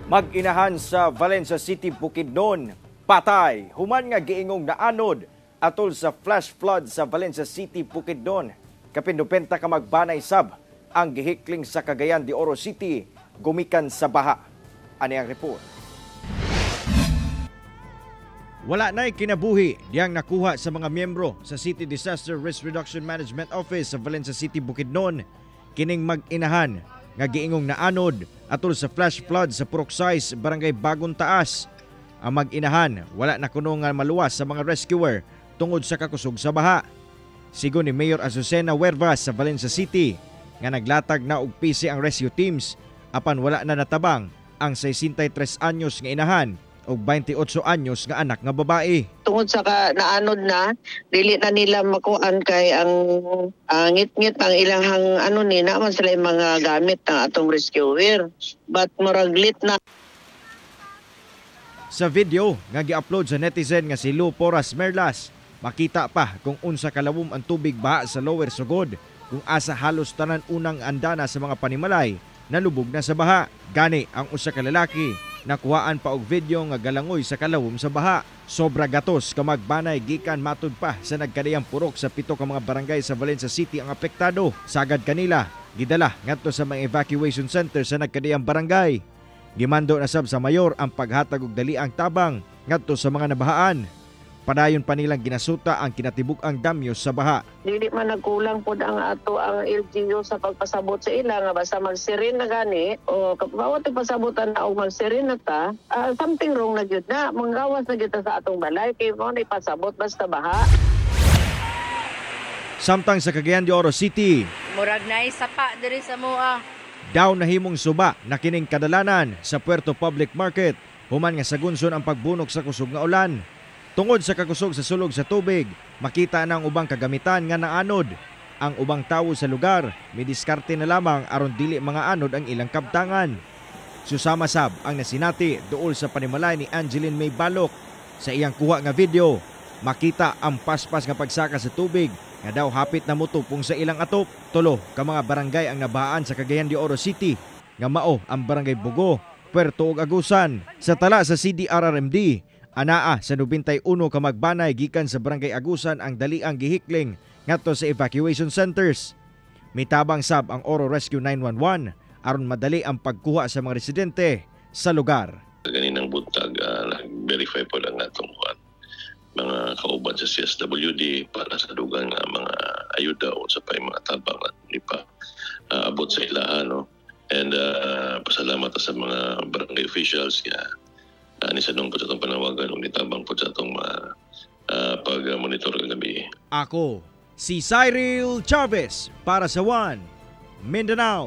Mag-inahan sa Valencia City, Bukidnon, patay human nga giingong naanod atol sa flash flood sa Valencia City, Bukidnon. Kapin 90 ka magbanay sab ang gihikling sa Cagayan de Oro City gumikan sa baha. Ani ang report. Wala na'y kinabuhi diyang nakuha sa mga miyembro sa City Disaster Risk Reduction Management Office sa Valencia City, Bukidnon, kining mag-inahan nga giingong naanod atol sa flash flood sa Purok 6, Barangay Bagong Taas. Ang mag-inahan wala na kuno nga maluwas sa mga rescuer tungod sa kakusog sa baha. Sigon ni Mayor Azucena Huervas sa Valencia City nga naglatag na og PC ang rescue teams, apan wala na natabang ang 63 anyos nga inahan og 28 anyos nga anak nga babae. Tungod sa ka naanod na, dili na nila makuan kay ang ngit-ngit ang ilang ano ni naman sila yung mga gamit ng atong rescuer. But murag lit na. Sa video nga gi-upload sa netizen nga si Lou Poras Merlas, makita pa kung unsa kalawom ang tubig baha sa Lower Sugod, kung asa halos tanan unang andana sa mga panimalay nalubog na sa baha. Gani ang usa ka lalaki nakuhaan pa og video nga galangoy sa kalawom sa baha. Sobra gatos ka magbanay gikan matud pa sa nagkadiyang purok sa 7 ka mga barangay sa Valencia City ang apektado. Sagad kanila gidala ngadto sa mga evacuation center sa nagkadiyang barangay. Gimando na sab sa mayor ang paghatag og daliang tabang ngadto sa mga nabahaan. Padayon pa nilang ginasuta ang kinatibuk-ang damyo sa baha. Dili man nagkulang pod ang ato ang LGU sa pagpasabot sa ila nga basta magsirin na gani o bawat pasabotan na og magsirin na ta, something wrong na gyud na manggawas na gyud ta sa atong balay kay mao na ipasabot basta baha. Samtang sa Cagayan de Oro City, murag naay sapa diri sa mua. Daw nahimong suba na kining kadalanan sa Puerto Public Market human nga sagunson ang pagbunok sa kusog nga ulan. Tungod sa kakusog sa sulog sa tubig, makita na ang ubang kagamitan nga naanod. Ang ubang tawo sa lugar, midiskarte na lamang aron dili mga anod ang ilang kabtangan. Susama sab ang nasinati duol sa panimalay ni Angeline May Balok. Sa iyang kuha nga video, makita ang paspas nga pagsaka sa tubig nga daw hapit na mutupong sa ilang atop. 3 ka mga barangay ang nabahaan sa Cagayan de Oro City, nga mao ang Barangay Bugo, Puerto ug Agusan. Sa tala sa CDRRMD, anaa sa 91 ka magbanay gikan sa Barangay Agusan ang daliang gihikling ngadto sa evacuation centers. Mitabang sab ang Oro Rescue 911 aron madali ang pagkuha sa mga residente sa lugar. Ganinang buntag, nag-verify po lang natong kuan mga kauban sa CSWD para sa dugang nga mga ayuda o sa pay mga tabang at hindi pa abot sa ilahan, no? And pasalamat sa mga barangay officials nga nisadong po sa itong panawagan o nitabang po sa itong mga pag-monitor kagabi. Ako, si Cyril Chavez para sa One Mindanao.